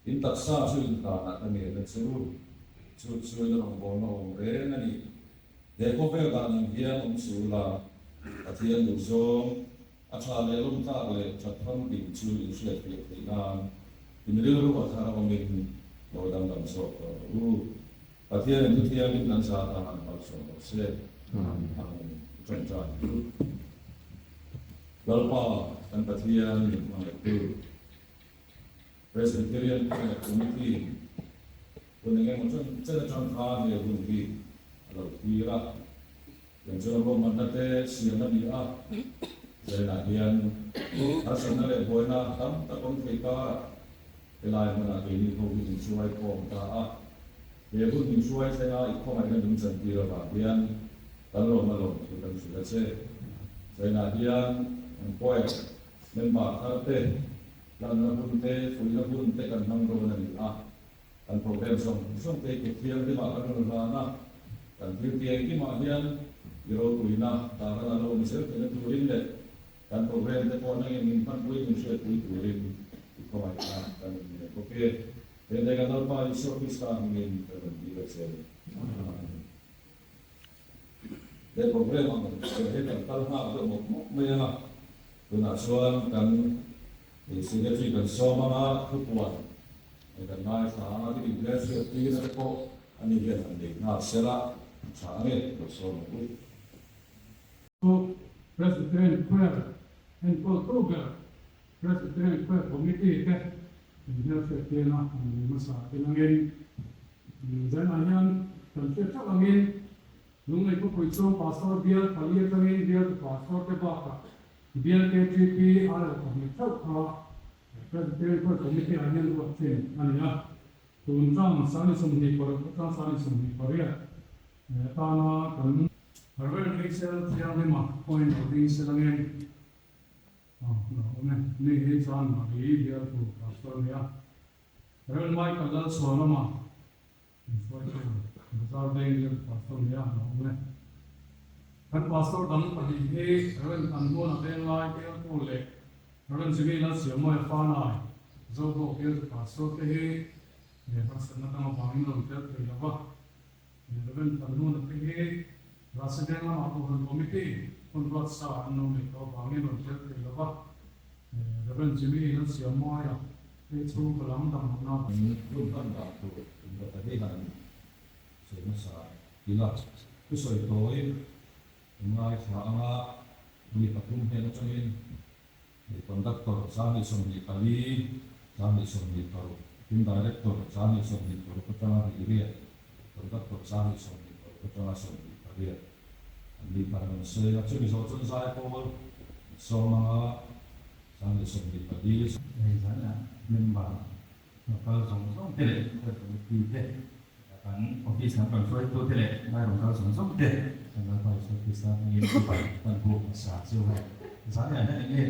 In taksa chu in hlanah ka ngen a che u, chu chu in rawngbawlna awm reng a ni. He khawvel dan ang hian awm suh ula, Pathian duhzawng, a tha leh lawmtlak leh that famkim chu in hriatfiah theih nan in rilru a thar awmin lo danglam zawk tawh rawh u. Pathianin thu thianghlim kan zah tan malsawm rawh se. Amen. I ṭawngṭai ang u. Lalpa kan Pathian min hmangaihtu. Presbyterian Prayer Committee hun eng emaw chen chen atang khan he hun hi a lo thlir a, tiang chuan ruahmanna te siam a ni a, Zainah hian harsatna leh buaina tam tak awm thei karah helai hmunah keini ho hi min hruai khawm ta a, he hun min hruai thlenga i khawngaihna min chantir avang hian kan lawm a lawm thu kan hrilh a che. Zainah hian an choir Member thar te, hlanna hun te, fuihna hun te kan hmang dawn a ni a. Kan program zawng zawng te kut thianghlimah kan rawn hlan a, kan thil ti engkimah hian i ropuina tarlan a lo awm zel theihna turin leh kan program te pawh nangin min hmanpui min hriatpui turin i khawngaihna kan innei bawk e. He leh kan Lalpa Isua Krista hmingin kan rawn dil a che. Amen. He program ang ber hi kan kal nghak deuh mawp mawp mai a, tunah chuan kan secretary kan sawm ang a, thupuan kan ngaithla ang a, tin inhmelhriat tirna te pawh ani hian han nei nghal se la, tha ang e, lo sawm ang u. Pu President Choir enkawltu ber President Choir Committee te inhmelhriat tirna an nei hmasa tin angin Zanah hian kan hriat theuh angin Lunglei khawpui chu Pastor bial pali atangin bialtu Pastor te bakah bial KTP aiawh pahnih theuh kha Presbyterian Choir Committee ah hian ruat thin a ni a. Tun term 28 atang 28 atana kan Reverend Rachel Thianghlima pawhin lo ding se langin a lo awm e. Ni hi chuan Mari bialtu Pastor a ni a. Rev Michael Lalchhuanawma Inhruaitu Bazar Veng bial Pastor nia a awm e. Kan Pastor dang pahnih hi Rev Thanhmuana Venglai bialtu leh Rev Jimmy Lalsiamawia Fanai Zobawk bialtu Pastor te hi harsatna dang avangin rawn tel thei lo va. Rev Thanhmuana te hi Rasi Veng lamah Kohhran Committee hun ruat sa an lo neih tawh avangin rawn tel thei lo va. Rev Jimmy Lalsiamawia Hei chhungkaw lam dang lohna. Hun hman dan tur inrawta hi han sawi hmasa ila. Thu sawi tawi kan ngaithla anga mi pathum hnen atangin hei conductor 124, 126, tin director 126 atanga 28, conductor 126 atanga 28 an ni khan an sawi a. Chumi zawh chuan zaipawl an sawm anga. 24. Hei zana member local zawng zawng te leh Choir Committee te, kan office lam kan hruaitu te leh lai rawn kal zawng zawng te kan Lalpa Isua Krista hmingin Lalpa kan buk hmasa chu hei zanah hian eng nge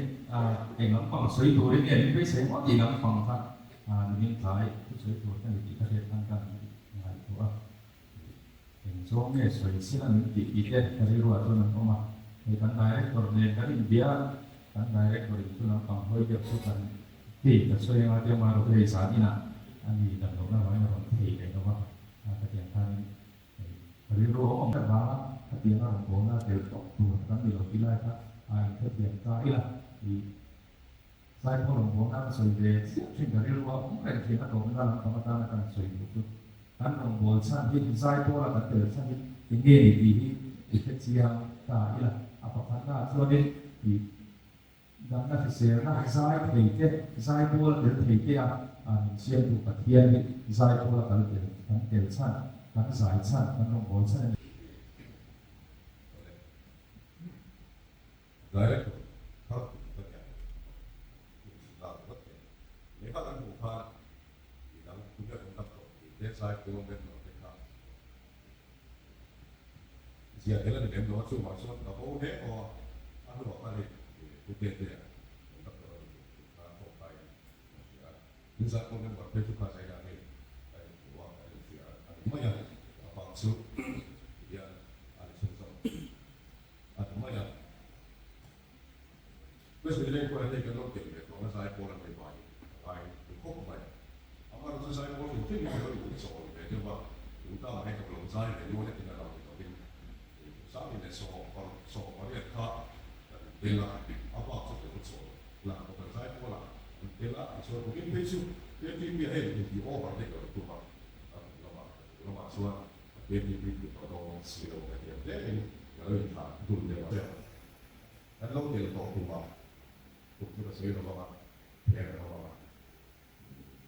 eng lampang sawi turin nge min beisei maw tih lampang kha nimin tlai thu sawi tur ka ni tih ka hriat khan ka ngaihtuah a, eng zawng nge sawi sela min tih tih te ka rilruah chuan an awm a, hei kan director nen kan inbia a, Kan director in chu lampang hawi deuh chu kan ti ka sawi anga tia mah erawh hei zan inah a ni dam lohna vangin a rawn thei leh lo va, ka tiang khanin hei ka rilru a awm tak vanga khatiang a rawn bawlna tel tawp tur kan ni lo tih lai kha a inhrethiam ta ila i Saipaw rawn bawlna ka sawi ve chiah thin ka rilru a awm reng thin a tawpna lampang atana kan sawi duh chu kan rawn bawl chhan hi Zaipawla kan tel chhan hi enge ni tih hi i hre chiang ta ila a pakhatna ah chuanin i damna hriselna zai thei te Zaipawla tel thei te a min siamtu Pathian hi Zaipawla kal tel kan tel chhan kan zai chhan kan rawn bawl chhan a ni. Director thar tur ka ni a, hun lak vat thei. Lehkha kan hmuh khan mi dang tunge conductor tih te zai pawl member te kha zia tel a ni lem lo a, chuvang chuan ka bo hle aw a, a hnuah khan hei Pu Tete-a conductor a ni tur tih kha tawngtai in ka hria a, tin zai pawl member phei chu kha zaina hei ka inhmu a, ka inhria a ni mai a, a bak chu tihian a ni chhunzawm. A ti mai a. President pawh hian hei kan lo tel ve tawh na zai pawl an nei bai a ngai duh khawp mai. thlengin ka lo inchawl ve deuh a, tun ta ah hian ka lo zai ve dawn e tiin a lo ni lovin 2018 kha kan tel a, a bak chu ka lo chawl lah ka kan zai pawl a kan tel a, tichuan kumin phei chu KTP ah hei intih over te ka lo tum a, a kum lamah ka kum lamah chuan KTP tih ka dawng si lo ka tiang tlemin ka lo inthlah dul deuh a. Kan lo tel tawh tum a, kum chu ka sawi lo vang a, pher lo vang a,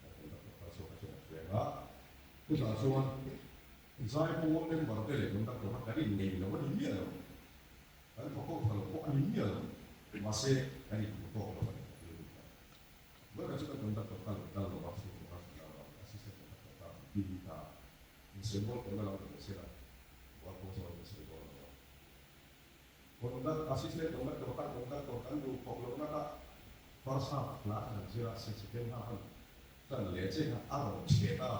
ka tel tak tak chuan ka hriat reng a, chutah chuan Zaipawl member te leh conductor kha kan innei lo a ni miah lo, kan thawk ho tha lo pawh a ni miah lo, mahse kan inhmu tawk lo a ni ka ti lut a. Vawiin chu kan conductor kha lo kal lo a, chhungkaw kha hrilh a, assistant conductor kha an pin ta a, insawimawl pawh na lo ni lo sela, Bualpawh chuan in sawi dawn lo a. Conduct, assistant conductor khan conductor kan duh khawp lohna kha first half hla khan an zir a, second half an Tan leh che kha a rawn chhe ta,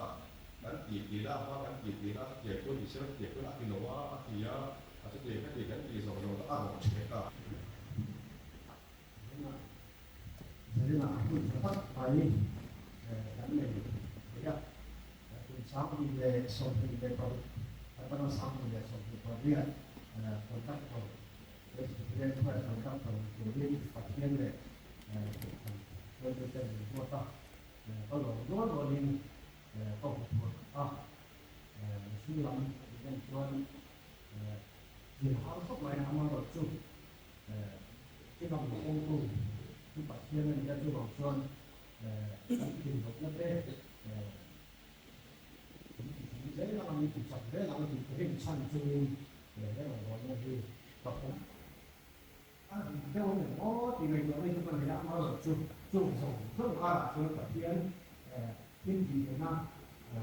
kan ti ti la hma kan ti ti la chutiang chuan i sir chutiang chuan a ti lo a, a ti a, a chutiang kha ti kan ti zawh zawh a rawn chhe ta. Zainah Zainah a hun tha tak mai kan nei thei a, kum 2026 atanga 2028 conductor Presbyterian Choir conductor turin Pathian leh Kohhran hruaitute min ruat a, ka lawm rual rualin ka hmu phur a, mihring lam in en chuan zir har khawp mai a, amaherawhchu chi lam kawngtu chu Pathian a ni a, chuvang chuan kan thin hlawkna te min ti thing zel ang a, min ti chak zel ang tih rinchhan chungin he rawngbawlna hi ka pawm. A dik deuh a ni maw tih ngaihtuahna hi chu ka nei a, amaherawh chu chung zawng zawng karah chuan Pathian thil tih theihna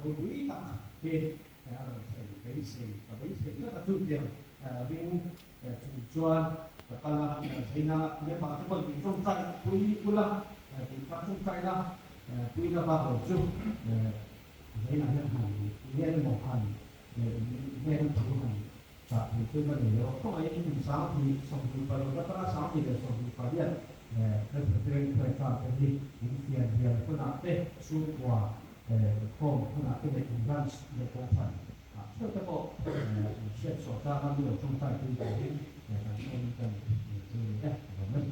ropui tak hi a rawn thlen beisei ka beisei tlat a, chutiang ring chung chuan ka kal a, Zaina member te pawhin min tawngtai pui ula tih kha tawngtai la pui la baklo chu Zaina hian han ngen emaw han ngen thu han Chah thei chu ka nei lo. Khawngaih in 2026 atanga 2028 Presbyterian Choir Club te hi in fian rial hunah te, chhungkua inkhawm hunah te leh in branch leh kohhran ah theuh te pawh in hriat chhuah tlak a mi lo tawngtai pui turin kan sawm in kan chu ni e. Ka lawm e.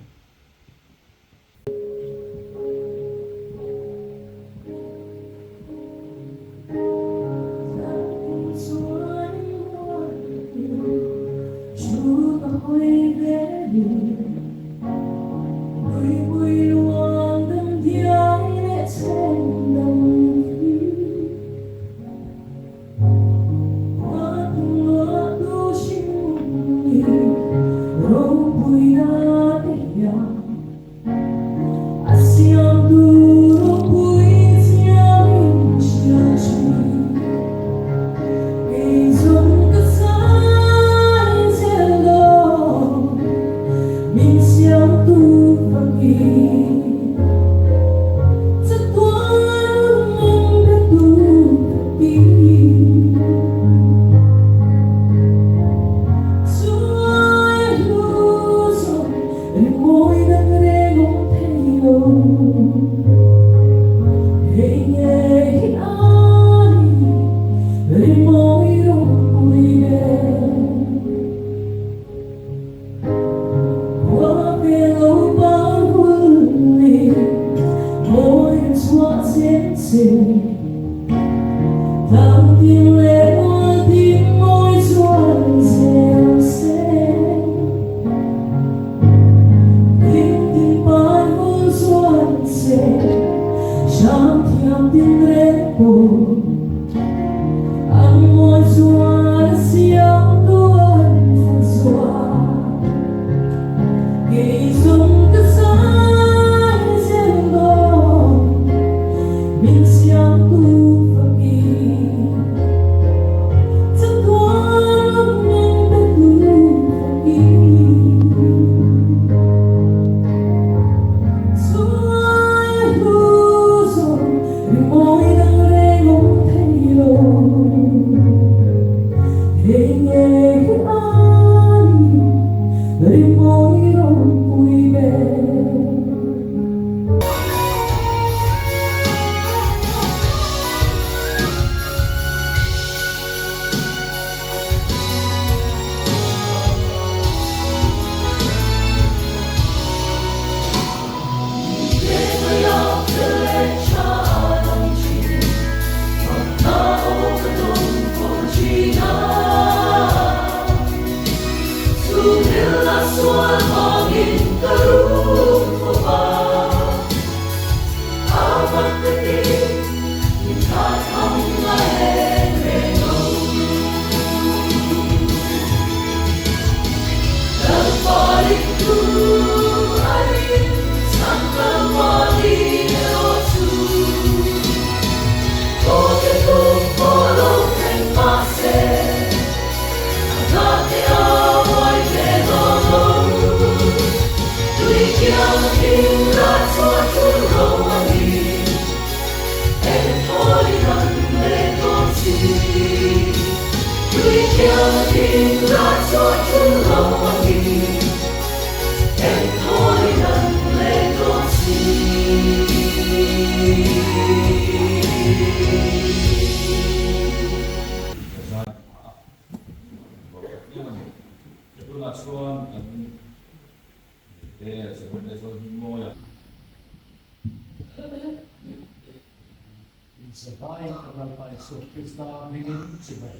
Inzavai ka Lalpa Isua Krista hmingin chibai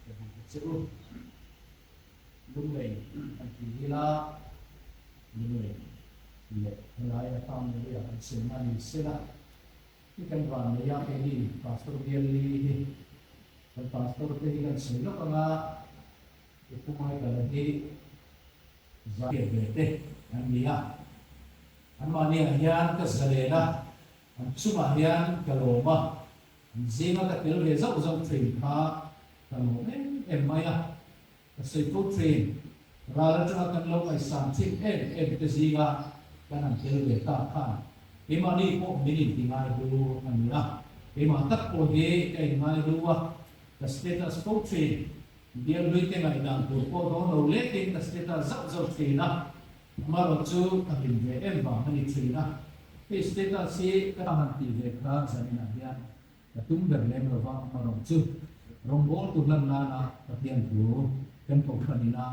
ka buk a che u. Lunglei an ti ila, Lunglei leh helai a town area an siamna ni sela, hi kan van nei a keini Pastor Bialli hi kan Pastor te hi kan sawi lawk anga i Pu Michael-a hi zai ve te an ni a, anmahniah hian ka zalen a. An chungah hian ka lawm a, an zinga ka tel ve zauh zauh thin kha ka lawm em em mai a, ka sawi fo thin. Ral atanga kan lo ngaihsan thin em em te zinga kan han tel ve ta khan keimahni pawh min inti ngai hlu a ni a, keimah tak pawh hi ka inngai hlu a, ka status fo thin. Bialhlui te ngaihdan tur pawh dawn lo lekin ka status zauh zauh thin a. Amarawh chu ka hlim ve em vang a ni thin a, hei status hi ka han tih ve kha zaninah hian ka tum ber lem lo va, amarawh chu rawngbawltu hlan nana Pathian thu kan kohhran ina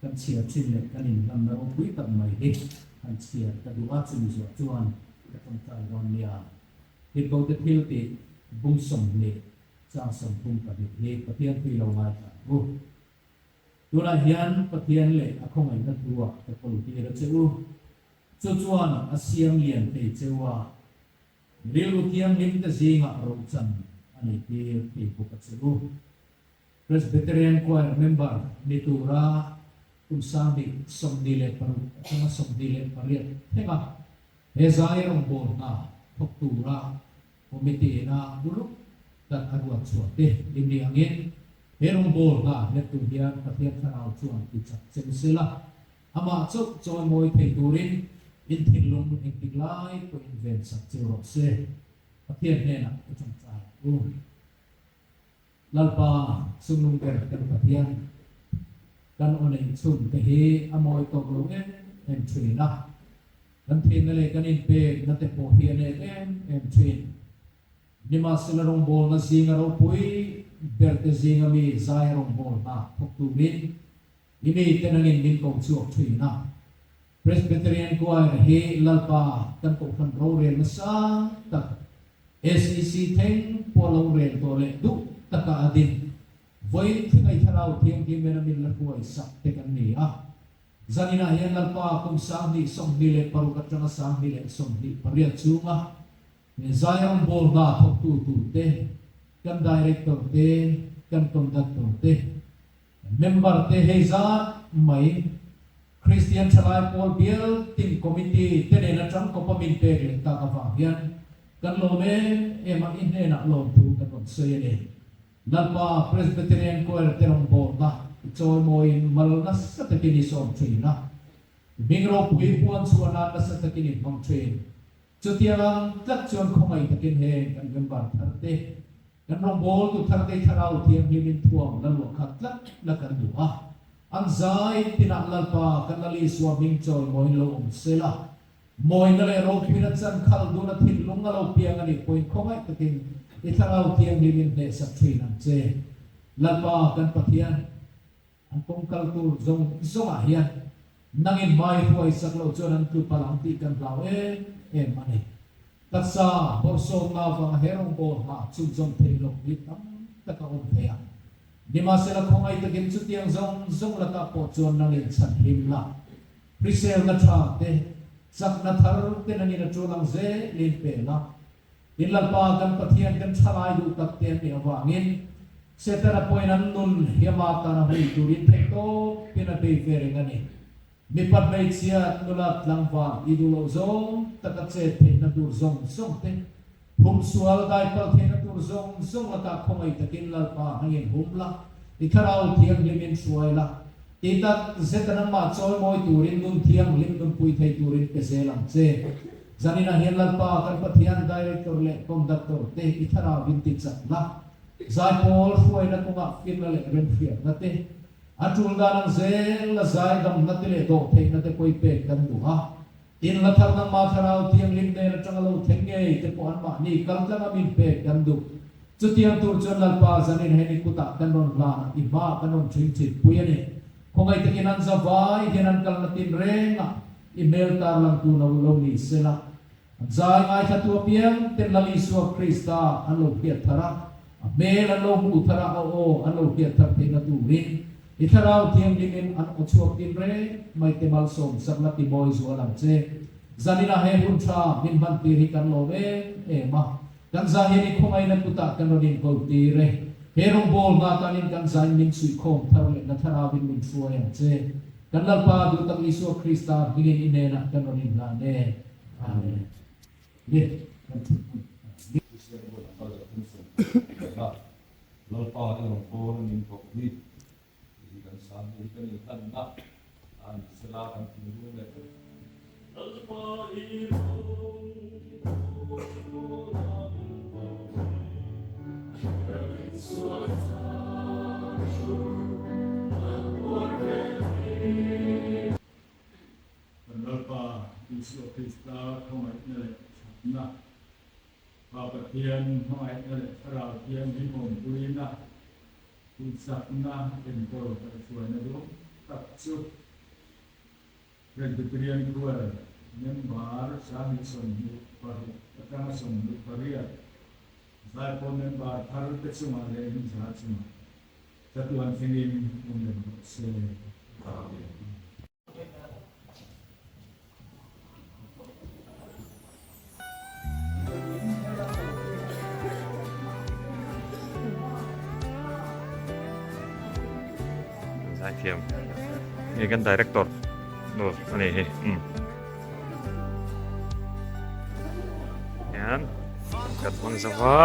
kan chhiar thin leh kan inhlanna ropui tak mai hi han chhiar ka duh a, chumi zuah chuan ka tawngtai dawn nia. Tirhkote thil tih bung 20 chang 32 hi Pathian thui lo ngaithla ang u. Tunah hian Pathian leh a khawngaihna thu-ah ka kawltir a che u. Chu chuan a siam lian thei che u a, rilru thianghlim te zingah rochan a neitir thei bawk a che u. Presbyterian Choir member ni tura kum 2026 atanga 28 thlenga he zai rawngbâwl hna thawk tura Committee ina uluk tak a ruat chhuah te i ni angin he rawngbâwl hna hlettu hian Pathian Thlarau chuan ti chak che u sela, amah chauh chawimawi thei turin in thinlung engtik lai pawhin ven sak che rawh se. Pathian hnenah ka changchai ang u. Lalpa chungnung ber kan Pathian, kan aw neih chhun te hi a mawi tawk lo em em thin a, kan theihna leh kan inpekna te pawh hi a nep em em thin. Nimahsela rawngbawlna zinga ropui ber te zinga mi zai rawngbawlna thawk turin i mite nangin min ko chhuak thin a. Presbyterian Choir hi Lalpa kan kohhran rorel nasa tak SEC thleng pawh lo rel tawh leh duh taka a din. Vawiin thingai thlarau thianghlim en a min la hruai sak te kan ni a. Zaninah hian Lalpa kum 2026 atanga 2028 chhunga he zai rawngbawlna thawktu turte, kan Director te, kan Conductor te, Member te hei zat mai Kristian Thalai Pawl Bial Team Committee te nen atang kawpa min pek leh tak avang hian kan lawm em em a, i hnenah lawmthu kan rawn sawi a ni. Lalpa Presbyterian Choir te rawngbawlna i chawimawiin mal nasa takin i sawm thin a, i hming ropui puan chhuah nan nasa takin i hmang thin. Chutiang ang tlat chuan khawngaih takin heng kan member thar te Kan rawngbawltu Tharte Thlarau Thianghlimin thuam la luah khat tlat la kan duh a, an zai tinah Lalpa kan Lal Isua hming chawi mawiin lo awm se la, mawina leh ropuina chan khal duna thinlung a lo piang a nih pawhin khawngaih takin i Thlarau Thianghlimin hnehsak thin ang che. Lalpa kan Pathian, an kawng kal tur zawng zawngah hian nangin hmai hruai sak loh chuan an tlu palh ang tih kan hlau em em a ni. Taksa bawrhsawmna avanga he rawngbâwl hna chhunzawm theih loh hi tam tak a awm thei a. Nimahsela khawngaih takin chutiang zawng zawng lakah pawh chuan nangin chhan hlim la. Hriselna tha te, chakna thar te nangin a tul ang zelin pe la. In Lalpa kan Pathian kan thalai duh tak te an nih avangin Setana pawhin an nun hi ama tana hui turin theihtawpin a bei ve reng a ni. Mipa hmeichhia nula tlangval i duh loh zawng taka chet theihna tur zawng zawng te, hum sual daipal theihna tur zawng zawng lakah khawngaih takin Lalpa hmangin hum la, i thlarau thianghlimin hruai la, ti tak zeta nangmah chawimawi turin nun thianghlim nunpui thei turin pe zel ang che. Zaninah hian Lalpa kan Pathian Director leh Conductor te i thlarau in ti chak la, zaipawl hruaina kawngah firna leh remhriatna te, A tul dan ang zel a zaidamna te leh dawhtheihna te pawh i pek kan duh a. Tin, la thar nangmah Thlarau Thianghlim nen atanga lo thleng ngei te pawh anmahni kaltlang a min pek kan duh. Chutiang tur chuan Lalpa zanin he ni kutah kan rawn hlan a, i hmaah kan rawn ṭhing ṭhin pui a ni. Khawngaih takin an zavai hian an kalna tin rengah i hmel tarlangtu lo lo ni sela. An zai ngaithlatu apiang ten Lal Isua Krista an lo hriat thar a, a hmel an lo hmuh thar a, a aw an lo hriat thar theihna turin i Thlarau Thianghlimin an aw chhuak tin reng mai te malsawm sak la ti mawi zual ang che. Zaninah he hun tha min hman tir hi kan lawm em em a, kan zai hian i khawngaihna kutah kan rawn inkawl tir e. He rawngbawl hna tanin kan zaiin min chhuihkhawm thar leh na Thlarauin min hruai ang che. Kan Lalpa duhtak Isua Krista hmingin i hnenah kan rawn inhlan e. Amen. Ni, kan thut hmun ni. Kristian ruat a kal 310 a, Lalpa i rawn pawl a ning bawk hi, tih hi kan san hei hi kan inhlanna a ni sela kan thinlung leh kan Lalpa i rawn pawl a ning bawk hi, ka rinsual chang chu an tuar ve hi. Kan Lalpa Isua Krista khawngaihna leh thatna, Pa Pathian hmangaihna leh Thlarau Thianghlim awmpuina, duhsakna enkawl kaihhruaina duhawm tak chu Presbyterian Choir member 2028 atanga 28 zaipawl member thar te chungah leh in za chungah chatuan thlengin awm reng rawh se. Amen. Zaithiam nge kan director nu a ni hi um hian kan hmang zo va.